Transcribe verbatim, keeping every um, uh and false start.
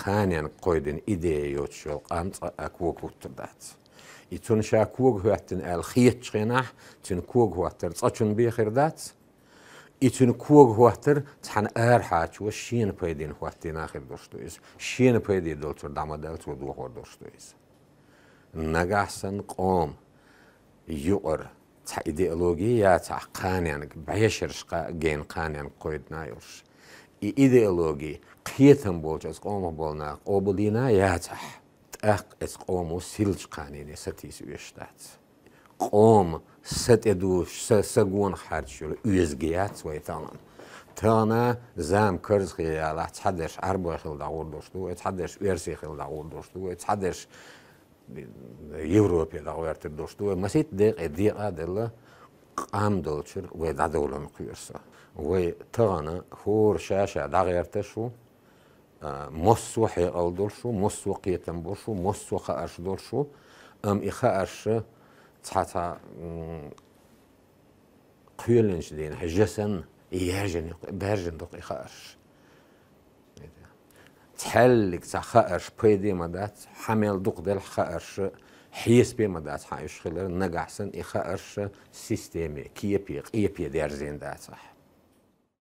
кханенга кхойдина идея йоцуш йолу къам цкъа а кога хӀуттур дац. И цунна ша кога хӀоьттина аьлла хетачу хенахь, цуьнан кога хӀоттар цкъачунна бен хир дац. И цуьнан кога хӀоттар цхьана арахьарчо шена пайдина хӀоттийна хир долуш ду иза. Шена пайде долчуьра дӀа ма-даллалц цо дохор долуш ду иза. Нагахь санна къоман юкъара цхьа идеологи яцахь, кханенга бӀешерашкахь гена кханенга кхойдина йолуш. И идеологи кхетам болчу оцу къомах болу нах къобалдина яцахь, тӀаккха оцу къомо серлачу кханене сатийса оьшуш дац. Къоман са тӀе дуьйш, са, са гонах хьаьрчаш йолу оьзда яц вай тахана. Тахана зама карзахъялахь, цхьадерш Ӏарбой хилла дӀагӀур долуш ду вай, цхьадерш оьрсий хилла дӀагӀур долуш ду вай, цхьадерш Европе дӀагӀертар долуш ду вай. Масийтта декъе декъа а делла, къам долчуьра вай дӀадовларна кхоьру со. Вай тахана хӀора ша-ша дӀагӀерташ ву, а, массо а хьекъал долуш ву, массо а кхетам болуш ву, массо а хаарш долуш ву, амма и хаарш цхьа-цхьа, м, кхоьллинчу дийнахь жа санна, и яьржина, баьржина ду-кх и хаарш. Цхьаьллиг цхьа хаарш пайде ма дац, хьан мел дукха делахь хаарш хьесапе ма дац хьан уьш хилар, нагахь санна и хаарш системе, кепе, къепе даьржина дацахь.